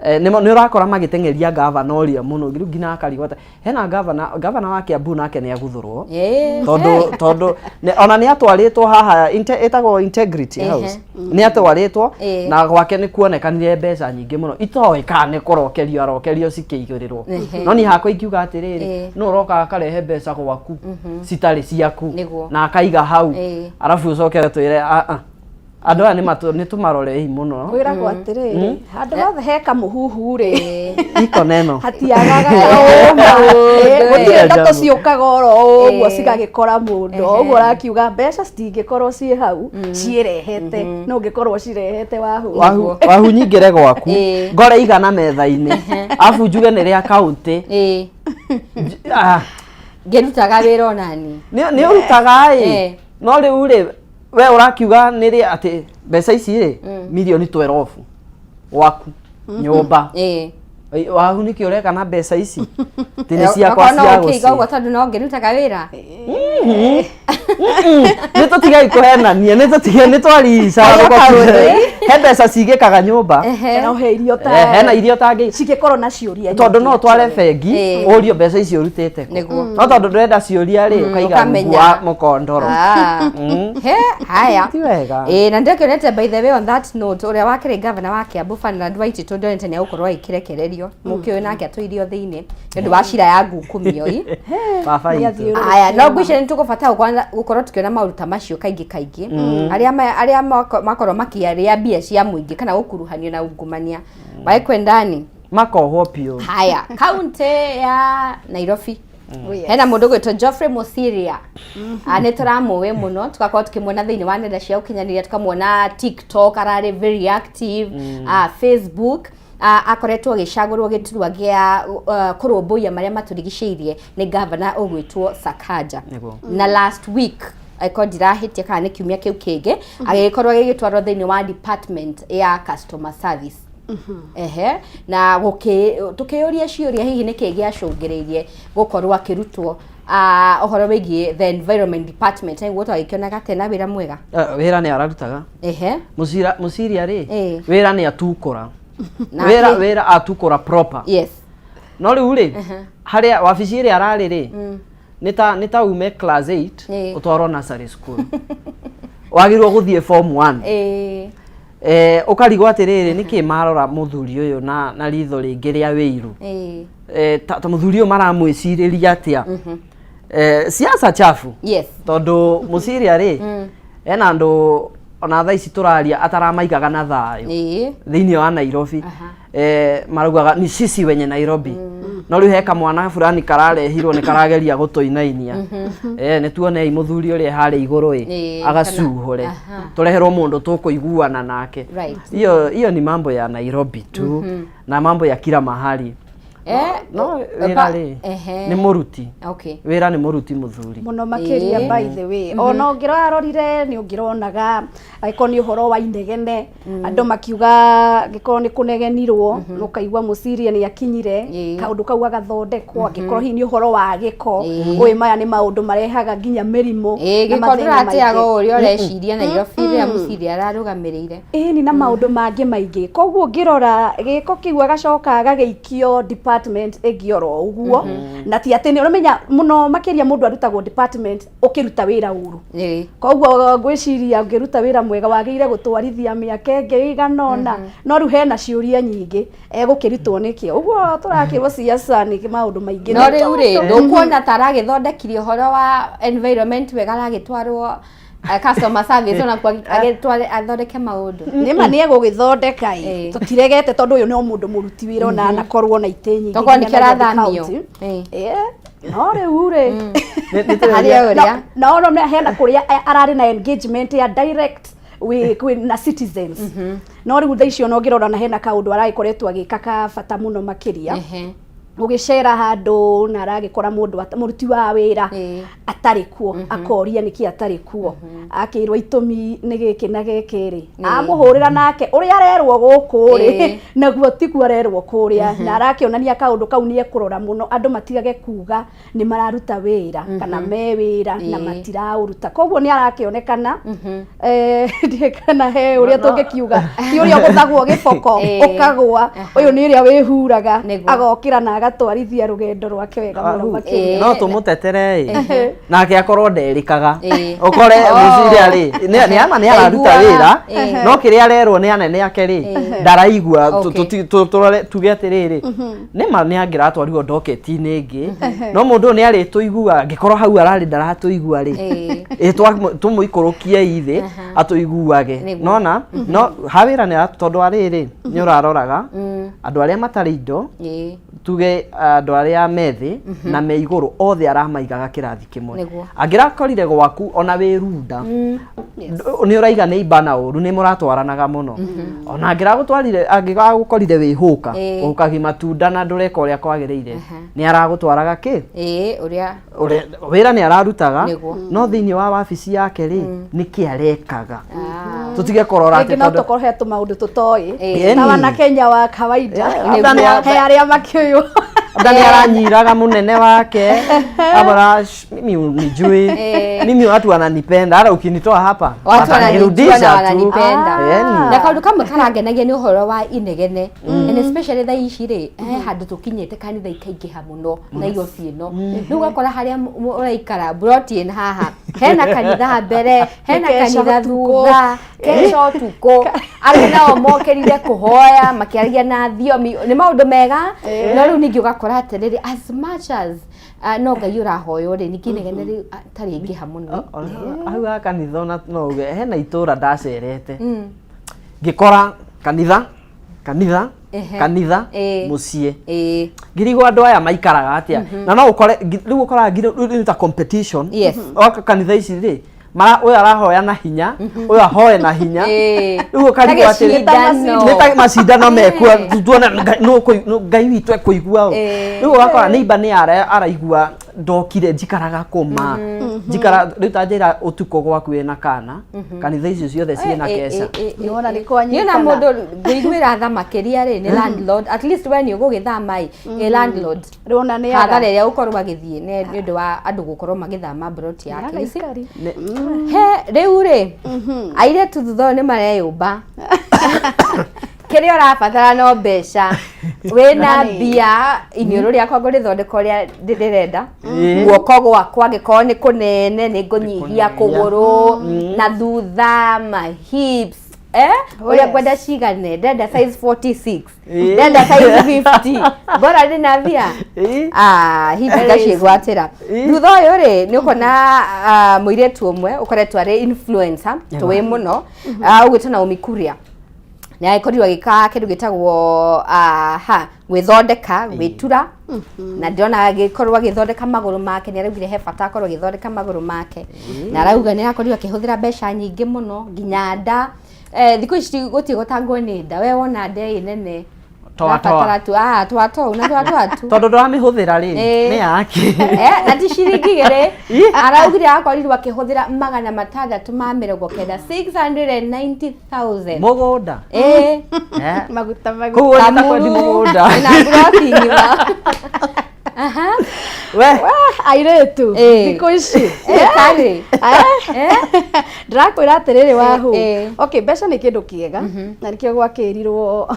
Nĩ ũrakora magĩteng'eria gavana ũrĩa mũno rĩu nginya akarigwo atĩ hena gavana gavana wa Kiambu nake nĩ aguthũrwo, tondũ tondũ ona nĩ atwarĩtwo haha ĩtagwo Integrity House, nĩ atwarĩtwo na gwake nĩ kuonekanire mbeca nyingĩ mũno itoĩ kana nĩ kũrokerio arokerio cikĩigĩrĩrwo. No niĩ hakwa ingiuga atĩrĩrĩ, nũ ũroka akarehe mbeca gwaku citarĩ ciaku na akaiga hau, arabu ũcoke ũtwĩre a andũ aya nĩ tũmarorei mũno. Kwĩragwo atĩrĩrĩ, handũ hothe he kamũhuhu rĩ, iko neno hatiagaga ũma. Gũtirĩ ndeto ciũkaga oro ũguo cigagĩkora mũndũ. Ũguo ũrakiuga mbeca citingĩkorwo ciĩ hau ciĩrehete, no ũngĩkorwo cirehete wahu. Wahu wahu nyingĩre gwaku ngore igana metha-inĩ, arabu njuge nĩ rĩa kaũntĩ. Ngĩrutaga wĩra onani. Nĩ ũrutaga ĩ, no rĩu rĩ, we ũrakiuga nĩ rĩ atĩ mbeca ici rĩ, mirioni 12 gwaku nyũmba. Wahu nĩkĩ ũreka na mbeca ici? Atĩ nĩ ciakwa Okorwo no cia ũkĩiga ũguo gũciĩ. tondũ no ngĩrutaga wĩra. Nĩ tũtigai kũhenania, nĩ tũtige nĩ twarica. Harĩa kaũndũ. He mbeca cigĩkaga nyũmba. No he irio ta Hena irio tangĩ cingĩkorwo na ciũria tondũ no nyingĩ. ũtware bengi ũrio mbeca icio ũrutĩte kũ. No tondũ ndũrenda ciũria rĩ, ũkaiga rungu Ũkamenya. wa mũkondoro. He, haya. Ti wega. Ĩĩ, na ndĩrakĩonete, by the way, on that note, ũrĩa wakĩrĩ gavana wa Kiambu Ferdinand Waititu, ndonete nĩ egũkorwo agĩkĩrekererio. Mũkĩũĩ nake atũirio thĩinĩ nĩ ũndũ wa cira ya ngukumio ĩ. Baba itũ. Haya, no ngwĩciria nĩ tũgũbatara gũkorwo tũkĩona maũndũ ta macio kaingĩ kaingĩ, arĩa makorwo makĩarĩa mbia cia mũingĩ kana gũkuruhanio na ungumania wekwe ndani makohwo biũ. Haya, kaunti ya Nairobi hena mũndũ gwĩtwo Geoffrey Mosiria. Nĩ tũramũĩ mũno, tũgakorwo tũkĩmuona thĩinĩ wa nenda cia ũkinyanĩria, tũkamuona TikTok ararĩ very active, Facebook. Akoretwo agĩcagũrwo gĩturwa gĩa kũrũmbũiya marĩa matũrigicĩirie nĩ gavana ũgwĩtwo Sakaja. Na last week, angĩkorwo ndirahĩtia kana nĩ kiumia kĩu kĩngĩ, agĩgĩkorwo agĩgĩtwarwo thĩinĩ wa department ya customer service. Ehe, na tũkĩũria ciũria hihi nĩkĩ gĩacũngĩrĩirie gũkorwo akĩrutwo ũhoro wĩgiĩ the environment department, nĩguo twagĩkĩonaga atĩ na wĩra mwega. Wĩra nĩ ararutaga. Mũcira Mũciria rĩ, wĩra nĩ atukũra. Wĩra wĩra atukũra proper. No rĩu rĩ, harĩa wabici ĩrĩa ararĩ rĩ, nĩ ta ume class 8 ũtwarwo nursery school, wagĩrĩirwo gũthiĩ form 1. Ũkarigwo atĩrĩrĩ, nĩkĩ marora mũthuri ũyũ na ritho rĩngĩ rĩa wĩiru? Ta mũthuri ũyũ maramwĩcirĩria atĩa? Siasa chafu. Tondũ Mũciria rĩ, ena andũ ona thaa ici tũraria ataramaigaga na thayũ thĩinĩ wa Nairobi. Maraugaga ni sisi wenye Nairobi, no rĩu he kamwana fulani kararehirwo nĩ karageria gũtũinainia. Nĩ tuonei mũthuri ũrĩa harĩa igũrũ ĩ agacuhũre tũreherwo mũndũ tũkũiguana nake. Hiyo hiyo ni mambo ya Nairobi tu na mambo ya kila mahali. No wĩra rĩ, nĩ mũruti. Wĩra nĩ mũruti mũthuri. Mũno makĩria. By the way, ona ũngĩrarorire nĩ ũngĩronaga angĩkorwo nĩ ũhoro wa inegene, andũ makiuga angĩkorwo nĩ kũnegenirwo, ũkaigua Mũciria nĩ akinyire, kaũndũ kau agathondekwo. Angĩkorwo hihi nĩ ũhoro wa gĩko, ũĩ maya nĩ maũndũ marehaga nginya mĩrimũ na Gĩko mathĩna ndũrateaga maingĩ. ũrĩa ũreciria Nairobi rĩrĩa Mũciria ararũgamĩrĩire. Ĩni, na maũndũ mangĩ maingĩ. Koguo ũngĩrora gĩko kĩu agacoka agagĩikio department. department ĩngĩ oro ũguo. Na ti atĩ nĩ ũramenya mũno makĩria mũndũ arutagwo department ũkĩruta wĩra ũru. Koguo ngwĩciria ũngĩruta wĩra mwega wagĩrĩire gũtwarithia mĩaka ĩngĩ ĩigana ũna. No rĩu hena ciũria nyingĩ egũkĩrutwo nĩkĩ. Ũguo tũrakĩrwo siasa nĩ maũndũ maingĩ. No rĩu rĩ, ndũkuona ta aragĩthondekire ũhoro wa environment wega, aragĩtwarwo customer service ona kuo agĩtware athondeke maũndũ. Nĩma nĩ egũgĩthondeka ĩ, tũtiregete tondũ ũyũ no mũndũ mũruti wĩra ona anakorwo na itĩ nyingĩ Tokorwo nginya nĩkĩo Nairobi arathamio. County. No rĩu rĩ, Harĩa ũrĩa. No no hena kũrĩa ararĩ na engagement ya direct wi na citizens. No rĩu thaa icio ona ũngĩrora na hena kaũndũ aragĩkoretwo agĩka ka bata mũno makĩria, gũgĩcera handũ na aragĩkora mũndũ mũruti wa wĩra atarĩ kuo, akoria nĩkĩ atarĩ kuo, akĩrwo itũmi nĩ gĩkĩ na gĩkĩ rĩ, amũhũrĩra nake ũrĩa arerwo gũkũ rĩ, naguo tiguo arerwo kũrĩa, na arakĩonania kaũndũ kau nĩ ekũrora mũno andũ matigage kuga nĩ mararuta wĩra kana me wĩra na matiraũruta. Koguo nĩ arakĩonekana, ndiũĩ kana he ũrĩa tũngĩkiuga, ti ũrĩa ũgũthagwo gĩboko ũkagũa, ũyũ nĩ ũrĩa wĩhuraga agokĩra na agatwarithia rũgendo rwake wega mũno makĩria. No tũmũtetere ĩ, nake akorwo nderĩkaga, ũkore mũciria rĩ, nĩ ama nĩ araruta wĩra, no kĩrĩa arerwo nĩ anene ake rĩ, ndaraigua. Tũrore tuge atĩrĩrĩ, nĩma nĩ angĩratwarirwo ndoketi-inĩ ĩngĩ, no mũndũ ũyũ nĩ arĩtũigua. Angĩkorwo hau ararĩ ndaratũigua rĩ, ĩ tũmũikũrũkie ithĩ atũiguage. Nona no ha wĩra nĩ tondũ arĩrĩ nĩ ũraroraga andũ arĩa matarĩ indo, tuge andũ arĩa me thĩ na me igũrũ, othe aramaigaga kĩrathi kĩmwe. Angĩrakorire gwaku ona wĩ runda nĩ ũraiga nĩ imba na ũru, nĩ mũratwaranaga mũno, ona angĩragũtwarire, angĩragũkorire wĩ hũka ũkagi matunda na ndũreka ũrĩa kwagĩrĩire, nĩ aragũtwaraga kĩ Ũrĩa wĩra nĩ ararutaga. No thĩinĩ wa wabici yake rĩ, nĩkĩ arekaga? Tũtige kũrora atĩ no tũkorwo he tũmaũndũ tũtoĩ ta wana Kenya wa kawaida, he arĩa makĩũyũ. Labda nĩ aranyiraga mũnene wake, abara mimi unijui, mimi watu wananipenda, hata ukinitoa hapa watu wananijua na watanirudisha tu. Wananipenda. Na kaũndũ kamwe karangenagia nĩ ũhoro wa inegene, and especially thaa ici rĩ, he handũ tũkinyĩte kanitha ikaingĩha mũno Nairobi ĩno. Rĩu ũgakora harĩa ũraikara broti ĩna haha hena kanitha mbere, hena Kesha kanitha ũtukũ. thutha, kesha ũtukũ, angĩ nao mokĩrire kũhoya makĩaria na thiomi. Nĩ maũndũ mega, no rĩu ningĩ ũgakora atĩrĩrĩ, as much as no Ngai ũrahoywo rĩ, ningĩ inegene rĩu ta rĩingĩha mũno. Hau ha kanitha ona no uge hena itũra ndacerete, ngĩkora kanitha, kanitha, kanitha, mũciĩ. Ngirigwo andũ aya maikaraga atĩa, na no ũkore rĩu ũkoraga rĩu nĩ ta competition. Oka kanitha ici rĩ, mara ũyũ arahoya na hinya, ũyũ ahoe na hinya. Rĩu ũkarigwo atĩrĩ, gĩcindano. Nĩ ta macindano mekuo, tuone nũ Ngai witũ ekũigua ũ. Rĩu ũgakora neighbor nĩ araigua ndokire njikaraga kũma njikara rĩu ta njĩra ũtukũ gwaku wĩna kana kanitha icio ciothe ciĩna keca. Nĩwona nĩ Niĩ na kwanyitana. mũndũ ngũiguĩra tha makĩria rĩ, nĩ landlord. At least we nĩ ũgũgĩthama ĩ, ĩ landlord Rĩona nĩ hathara aga. ĩrĩa ũkorwo agĩthiĩ nĩ ũndũ wa andũ gũkorwo magĩthama mburoti yake. You see? Aikari. He rĩu rĩ, airĩtu thutha ũyũ nĩ mareyũmba. Kĩrĩa ũrabatara no mbeca, wĩna mbia, iniũrũ rĩakwa ngũrĩthondeka ũrĩa ndĩrenda, guoko gwakwa angĩkorwo nĩ kũnene nĩ ngũnyihia kũgũrũ na thutha, ma hips, ũrĩa ngwenda cigane, ndenda size 46, ndenda size 50, bora ndĩna mbia. Ah, hihi ngaciĩgwatĩra. Thutha ũyũ rĩ, nĩ ũkona mũirĩtu ũmwe ũkoretwo arĩ influencer tũĩ mũno, ũgwĩtwo Naomi Kuria, nĩ agĩkorirwo agĩka kĩndũ gĩtagwo ha gwĩthondeka, gwĩtura, na ndĩrona agĩkorwo agĩthondeka magũrũ make. Nĩ araugire he bata akorwo agĩthondeka magũrũ make, na arauga nĩ arakorirwo akĩhũthĩra mbeca nyingĩ mũno nginya nda. Thikũ ici gũtirĩ gũtangwo nĩ nda, we wona nda ĩ nene. Toa, toa. Ũrabatara tu toa tou na toa toa tu. Tondũ ndũramĩhũthĩra rĩ, nĩ yake. Na ti ciringi igĩrĩ, araugire akorirwo akĩhũthĩra 690, 690,000. Mũgũnda. Maguta, maguta. Koguo nĩ ta kwendi mũgũnda. Na mburoti ng'ima. Aha. We. Airĩtu thikũ ici. Karĩ. Ndĩrakwĩra atĩrĩrĩ wahu. Okay, mbeca nĩ kĩndũ kĩega na nĩkĩo gwakĩrirwo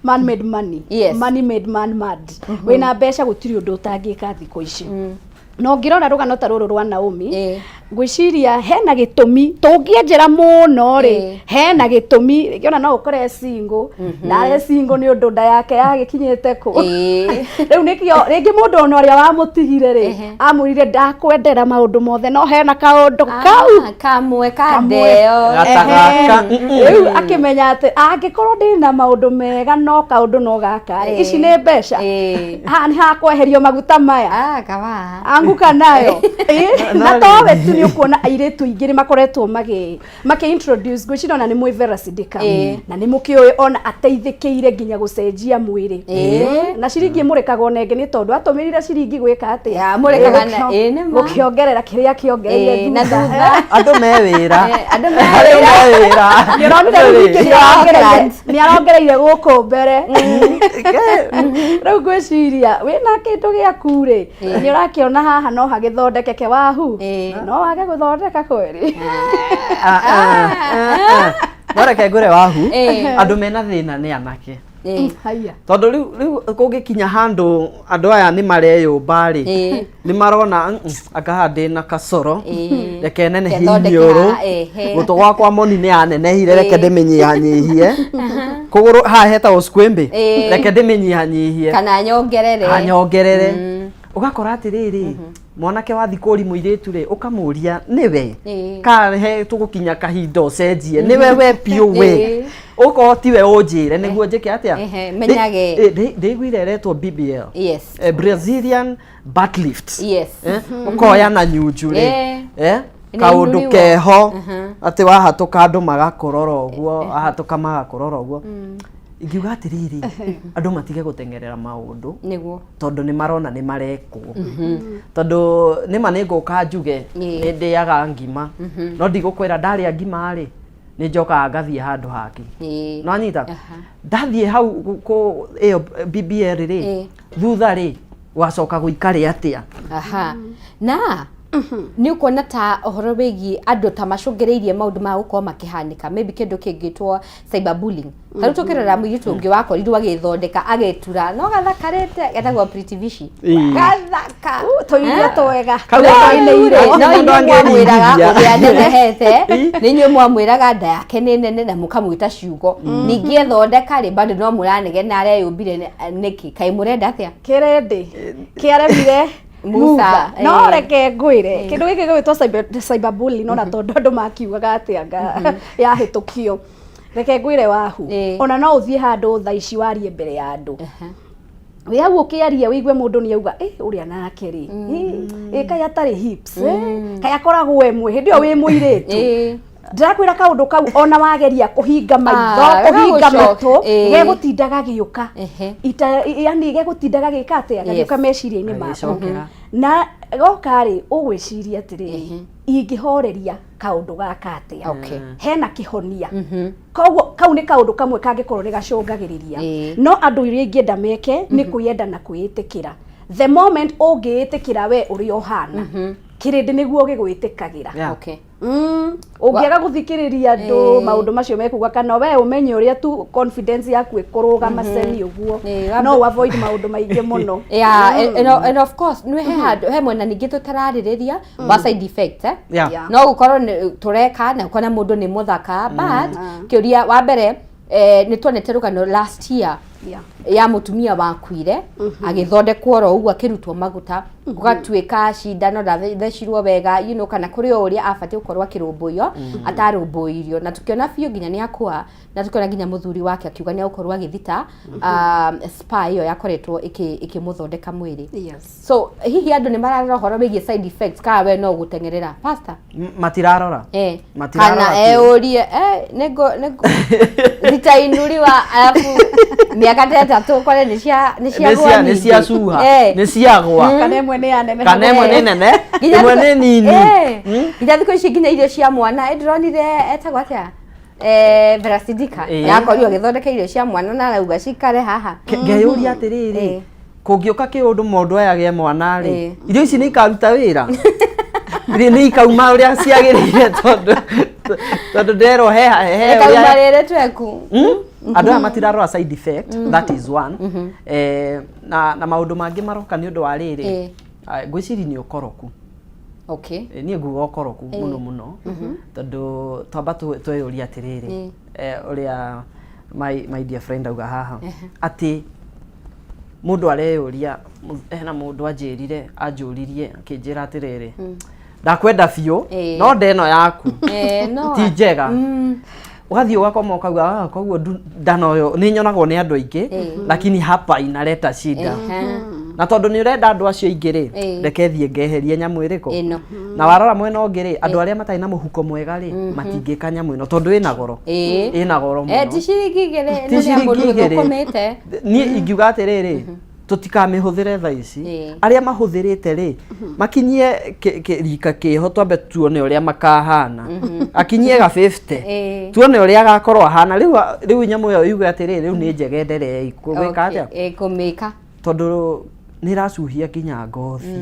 man made money. Money made man mad. Wĩna mbeca gũtirĩ ũndũ ũtangĩka thikũ ici. Na ũngĩrora rũgano ta rũrũ rwa Naomi, ngwĩciria hena gĩtũmi tũngĩenjera mũno rĩ, hena gĩtũmi rĩngĩ ona no ũkore e single na e single nĩ ũndũ nda yake yagĩkinyĩte kũ. Rĩu nĩkĩo rĩngĩ mũndũ ona ũrĩa wamũtigire rĩ, amwĩrire ndakwendera maũndũ mothe no hena kaũndũ kau kamwe ka Kamwe. ndeo. Gata gaka, Rĩu akĩmenya atĩ angĩkorwo ndĩna maũndũ mega no kaũndũ no gaka rĩ, ici nĩ mbeca, haha nĩ hakweherio maguta maya. Ah, kawa. Anguka nayo. Na towe tu nĩ ũkuona airĩtu aingĩ nĩ makoretwo magĩ makĩ introduce, ngwĩciria ona nĩ mwĩ Vera Sidika, na nĩ mũkĩũĩ ona ateithĩkĩire nginya gũcenjia mwĩrĩ. Na ciringi ĩmũrĩkaga ona ĩngĩ nĩ tondũ atũmĩrire ciringi gwĩka atĩa? Ya, amũrĩkaga na- nĩ ma. Gũkĩongerera kĩrĩa kĩongereire Na thutha. thutha. Andũ me wĩra. Andũ me Andũ me wĩra. Nĩ ũronire rĩu ningĩ nĩ arongereire gũkũ mbere. Rĩu ngwĩciria wĩna kĩndũ gĩaku rĩ, nĩ ũrakĩona haha no hagĩthondekeke wahu, no wage gũthondeka kweri. No reke ngwĩre wahu, andũ mena thĩna nĩ anake. Haiya. Tondũ rĩu kũngĩkinya handũ andũ aya nĩ mareyũmba rĩ, nĩ marona anga haha ndĩna kacoro, reke nenehie Ngethondeke iniũrũ, haha, ehe. gũtũ gwakwa moni nĩ yanenehire, reke ndĩmĩnyihanyihie, kũgũrũ haha hetagwo squimby, reke ndĩmĩnyihanyihie kana nyongerere. Anyongerere. Ũgakora atĩrĩrĩ, mwanake wathi kũri mũirĩtu rĩ, ũkamũria nĩwe ka he tũgũkinya kahinda ũcenjie, nĩwe we biũ we, ũkorwo tiwe ũnjĩre nĩguo njĩke atĩa. Ehe, menyage. Ndĩiguire ĩretwo BBL. Yes. Brazilian butt lift. Yes. Ũkoya na nyunju rĩ, Nĩ kaũndũ inuriwa. keho atĩ wahatũka andũ magakũrora ũguo, wahatũka magakũrora ũguo. Ingiuga atĩrĩrĩ, andũ matige gũteng'erera maũndũ Nĩguo. tondũ nĩ marona nĩ marekwo. Tondũ nĩma nĩ ngũka njuge nĩ ndĩaga ngima, no ndigũkwĩra ndarĩa ngima rĩ, nĩ njokaga ngathiĩ handũ hangĩ. Nĩwanyita? Ndathiĩ hau ĩyo BBL rĩ, thutha rĩ, wacoka gũikare atĩa? Aha. Na nĩ ũkuona ta ũhoro wĩgiĩ andũ ta macũngĩrĩirie maũndũ ma gũkorwo makĩhanĩka, maybe kĩndũ kĩngĩtwo cyberbullying. Tarĩu tũkĩrora mũirĩtu ũngĩ wakorirwo agĩthondeka agĩtura no gathakarĩte, getagwo Pretty Vishi. Gathaka. Tũirio twega. Kau No gaka- rĩu rĩ, no Mũndũ inyuĩ mwamwĩraga angĩringithia. ũrĩa anenehete, nĩ inyuĩ mwamwĩraga nda yake nĩ nene na mũkamwĩta ciugo. Ningĩ ethondeka rĩ, bado no mũranegena areyũmbire nĩkĩ? Kaĩ mũrenda atĩa? Kĩrĩndĩ kĩaremire Musa, Musa. No reke ngwĩre kĩndũ gĩkĩ gĩgwĩtwo cyberbullying, ona tondũ andũ makiugaga atĩa nga yahĩtũkio, reke ngwĩre wahu, ona no ũthiĩ handũ thaa ici warie mbere ya andũ, wĩ hau ũkĩaria wĩigue mũndũ nĩ auga, ũrĩa nake rĩ, kaĩ atarĩ hips, kaĩ akoragwo ĩmwe hĩndĩ ĩyo wĩ mũirĩtu. Ndĩrakwĩra kaũndũ kau ona wageria kũhinga maitho, kũhinga matũ, gegũtinda gagĩũka. Ita yani gegũtinda gagĩka atĩa, gagĩũka meciria-inĩ maku. Gagĩcokera. Na goka rĩ, ũgwĩciria atĩrĩrĩ, ingĩhoreria kaũndũ gaka atĩa? Hena kĩhonia. Koguo kau nĩ kaũndũ kamwe kangĩkorwo nĩ gacũngagĩrĩria. No andũ iria ingĩenda meke nĩ kwĩyenda na kwĩĩtĩkĩra. The moment ũngĩĩtĩkĩra we ũrĩa ũhana, kĩrĩndĩ nĩguo gĩgwĩtĩkagĩra. Ũngĩaga gũthikĩrĩria andũ maũndũ macio mekuga, kana we ũmenye ũrĩa tu confidence yaku ĩkũrũgama ceni ũguo, no ũ avoid maũndũ maingĩ mũno. Yeah, and of course nĩ he handũ he mwena ningĩ tũtararĩrĩria wa side effects, eh? No gũkorwo nĩ tũreka na ũkona mũndũ nĩ mũthaka, but kĩũria wa mbere, nĩ tuonete rũgano last year ya mũtumia wakuire agĩthondekwo oro ũguo, akĩrutwo maguta, gũgatuĩka cindano ndathecirwo wega, kana kũrĩ o ũrĩa abatiĩ gũkorwo akĩrũmbũiyo atarũmbũirio, na tũkĩona biũ nginya nĩ akua, na tũkĩona nginya mũthuri wake akiuga nĩ egũkorwo agĩthita spa ĩyo yakoretwo ĩkĩmũthondeka mwĩrĩ. So hihi andũ nĩ mararora ũhoro wĩgiĩ side effects, kana we no gũteng'erera pastor? Matirarora. Matirarora Kana biũ. eurie, nĩngũ zitainuliwa, alafu miaka ta ĩtatũ ũkore nĩ cia nĩ cia Nĩ gwa nĩ cia ningĩ. cuha, nĩ ciagwa. Kana ĩmwe nĩ ya nene. Kana ĩmwe nĩ nene, Nginya ĩmwe nĩ nini. Nginya thikũ ici nginya irio cia mwana, ndĩronire etagwo atĩa, Vera Sidika yakorirwo agĩthondeka irio cia mwana na arauga cikare haha. Ngeyũria atĩrĩrĩ, Kũngĩũka kĩũndũ mũndũ aya agĩe mwana rĩ, irio ici nĩ ikaruta wĩra, irio nĩ ikauma ũrĩa ciagĩrĩire, tondũ nderwo he he ĩkauma ũrĩa rĩrĩ tweku. Andũ aya matirarora side effect, that is one. Na maũndũ mangĩ maroka nĩ ũndũ wa rĩrĩ, ngwĩciria nĩ ũkoroku. Niĩ nguga ũkoroku mũno mũno, tondũ twamba tweyũria atĩrĩrĩ, ũrĩa my dear friend auga haha atĩ mũndũ areyũria, hena mũndũ anjĩrire, anjũririe, akĩnjĩra atĩrĩrĩ, ndakwenda biũ, no nda ĩno yaku no ti njega. Ũgathiĩ ũgakoma ũkauga, "Ah, koguo ndana ũyũ nĩ nyonagwo nĩ andũ aingĩ, lakini hapa inaleta shida." Na tondũ nĩ ũrenda andũ acio aingĩ rĩ, reke thiĩ ngeherie nyamũ ĩrĩkũ. Ĩno. Na warora mwena ũngĩ rĩ, andũ arĩa matarĩ na mũhuko mwega rĩ, matingĩka nyamũ ĩno tondũ ĩna goro. Ĩna goro mũno. Ti ciringi 2 Ti ĩno nĩ ya mũndũ ciringi 2. ũthũkũmĩte. Niĩ ingiuga atĩrĩrĩ, tũtikamĩhũthĩre thaa ici. Arĩa mahũthĩrĩte rĩ, makinyie rika kĩho, twambe tuone ũrĩa makahana, akinyie ga 50, tuone ũrĩa agakorwo ahana. Rĩu nyamũ ĩyo yuge atĩrĩrĩ, rĩu nĩ njega, enderei gwĩka atĩa? Kũmĩka. Tondũ nĩ ĩracuhia nginya ngothi.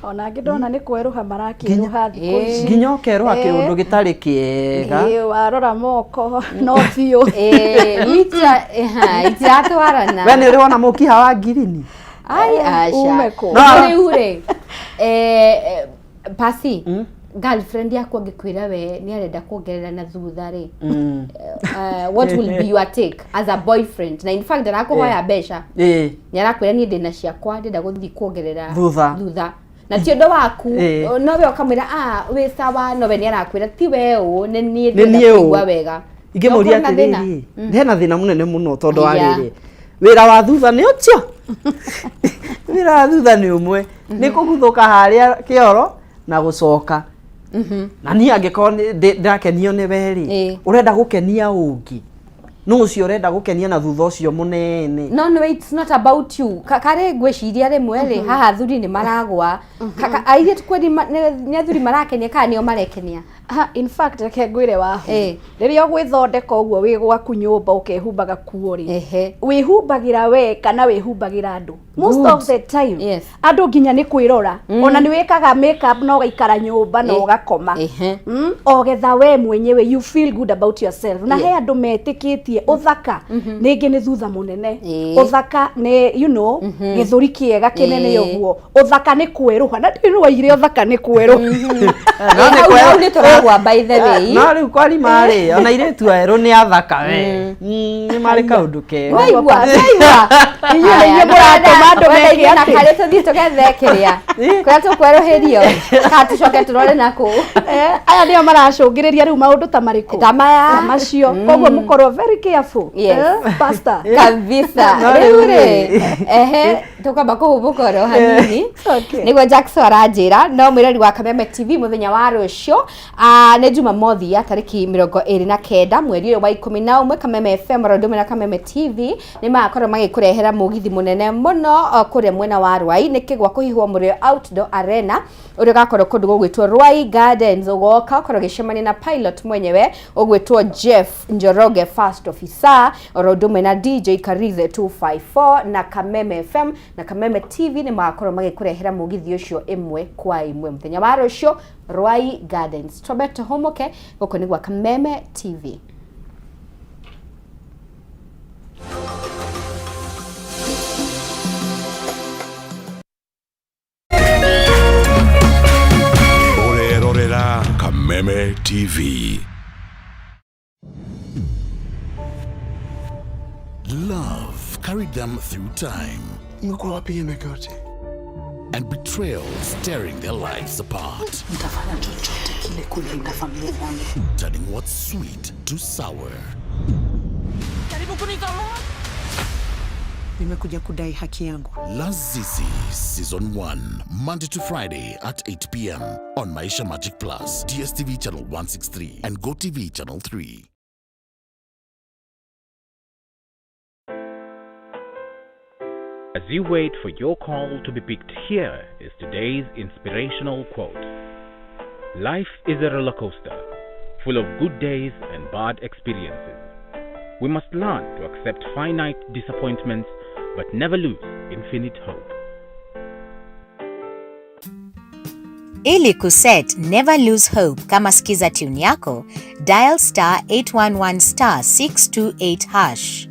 Ona angĩ ndona nĩ kwerũha marakĩerũha thikũ ici. Nginya ũkerũha kĩũndũ gĩtarĩ kĩega. Warora moko no biũ. Rĩu itiratwarana. We nĩ ũrĩ wona mũkiha wa ngirini? Ai, aca. Ume kũ? Rĩu rĩ, pasi girlfriend yaku angĩkwĩra we nĩ arenda kuongerera na thutha rĩ, what will be your take as a boyfriend? Na in fact arakũhoya mbeca, nĩ arakwĩra niĩ ndĩna ciakwa, ndĩrenda gũthiĩ kuongerera Thutha. Thutha, na ti ũndũ waku. No we ũkamwĩra, ah, wĩ sawa, no we nĩ arakwĩra ti we, ũũ nĩ niĩ Nĩ ndĩrenda niĩ ũũ. kũigua wega. Ingĩmũria No ũkorwo na thĩna? atĩrĩrĩ, hena thĩna mũnene mũno, tondũ wa Aya. rĩrĩ, wĩra wa thutha nĩ ũcio, wĩra wa thutha nĩ ũmwe, nĩ kũguthũka harĩa kĩoro na gũcoka. Na niĩ angĩkorwo ndĩrakenio nĩ we rĩ, ũrenda gũkenia ũngĩ, nũ ũcio ũrenda gũkenia na thutha ũcio mũnene? No, it's not about you. Karĩ ngwĩciria rĩmwe rĩ, haha athuri nĩ maragwa. Airĩtu kweli nĩ athuri marakenia kana nĩo marekenia? Ha, in fact reke ngwĩre wahu, rĩrĩa ũgwĩthondeka ũguo wĩ gwaku nyũmba ũkehumbaga kuo rĩ, wĩhumbagĩra we kana wĩhumbagĩra andũ? Most Good. of the time andũ nginya nĩ kwĩrora. Ona nĩ wĩkaga makeup na ũgaikara nyũmba na ũgakoma, o getha we mwenyewe you feel good about yourself. Na he andũ metĩkĩtie ũthaka rĩngĩ nĩ thutha mũnene, ũthaka nĩ gĩthũri kĩega kĩnene, ũguo ũthaka nĩ kwerũha, na ndirĩ waigire ũthaka nĩ kwerũha. No nĩ Hau hau nĩ tũragwa, by the way. No rĩu kwarima rĩ, ona airĩtu erũ nĩ athaka we. Nĩ marĩ kaũndũ kega. Waigua, waigua. Inyuĩ nĩ inyuĩ mũratũma andũ meke na atĩ? karĩ tũthiĩ tũgethe kĩrĩa kũrĩa tũkwerũhĩrio kana tũcoke tũrore nakũu. Aya nĩo maracũngĩrĩria rĩu maũndũ ta marĩkũ? Ta maya. Ta macio. Koguo mũkorwo very careful. Yes. Pastor. Kabisa. No rĩu rĩu rĩ, rĩ. ehe, tũkwamba kũhũmbũka oro hanini Okay. nĩguo Jackson aranjĩra. No mwĩrori wa Kameme TV, mũthenya wa rũciũ, nĩ Jumamothi ya tarĩki 29 mweri ũyũ wa 11, Kameme FM oro ũndũ ũmwe na Kameme TV nĩ magakorwo magĩkũrehera mũgithi mũnene mũno, kũrĩa mwena wa Rwai nĩ kĩgwa kũhihwo mũrĩo outdoor arena, ũrĩa ũgakorwo kũndũ gũgwĩtwo Rwai Gardens. Ũgoka ũkorwo ũgĩcemania na pilot mwenyewe ũgwĩtwo Jeff Njoroge First Officer, oro ũndũ ũmwe na DJ Karize 254, na Kameme FM na Kameme TV nĩ magakorwo magĩkũrehera mũgithi ũcio ĩmwe kwa ĩmwe mũthenya wa rũciũ, Rwai Gardens. Twambe tũhũmũke. Gũkũ nĩ gwa Kameme TV. Ũrerorera Kameme TV. Love carried them through time. Mko wapi Emekoti? And betrayals tearing their lives apart. Nitafanya chochote kile kulinda familia yangu. Turning what's sweet to sour. Jaribu kunitomoa. Nimekuja kudai haki yangu. Lazizi Season 1, Monday to Friday at 8 p.m. on Maisha Magic Plus, DSTV Channel 163 and GoTV Channel 3. As you wait for your call to be picked, here is today's inspirational quote. Life is a roller coaster, full of good days and bad experiences. We must learn to accept finite disappointments But never lose infinite hope. Ili kuset Never Lose Hope kama skiza tune yako, dial star 811 star 628 hash.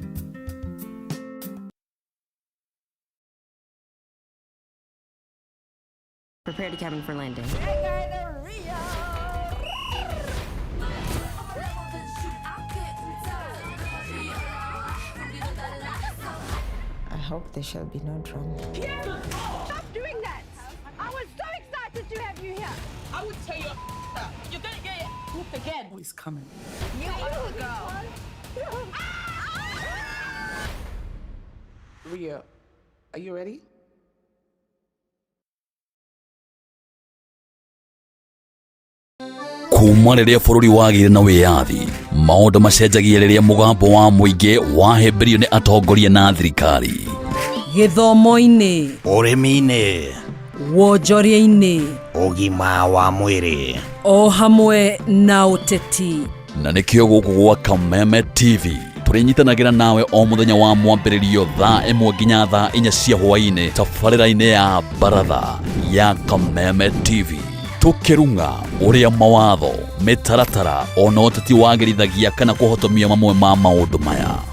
Prepare to cabin for landing. I hope there shall be no drama. Stop doing that! I was so excited to have you here. I would tear your up. You're gonna get your whooped again. Oh, he's coming. You are the girl. Ria, are you ready? Kuma rĩrĩa bũrũri wagĩire na wĩyathi, maũndũ macenjagia rĩrĩa mũgambo wa mũingĩ wahĩmbĩrio nĩ atongoria na thirikari. Gĩthomo-inĩ, ũrĩmi-inĩ, wonjoria-inĩ, ũgima wa mwĩrĩ, o hamwe na ũteti. Na nĩkĩo gũkũ gwa Kameme TV tũrĩnyitanagĩra nawe o mũthenya wa mwambĩrĩrio thaa 1 nginya thaa 4 cia hwaĩ-inĩ tabarĩra-inĩ ya baratha ya Kameme TV, tũkĩrung'a ũrĩa mawatho, mĩtaratara ona ũteti wagĩrithagia kana kũhotomia mamwe ma maũndũ maya.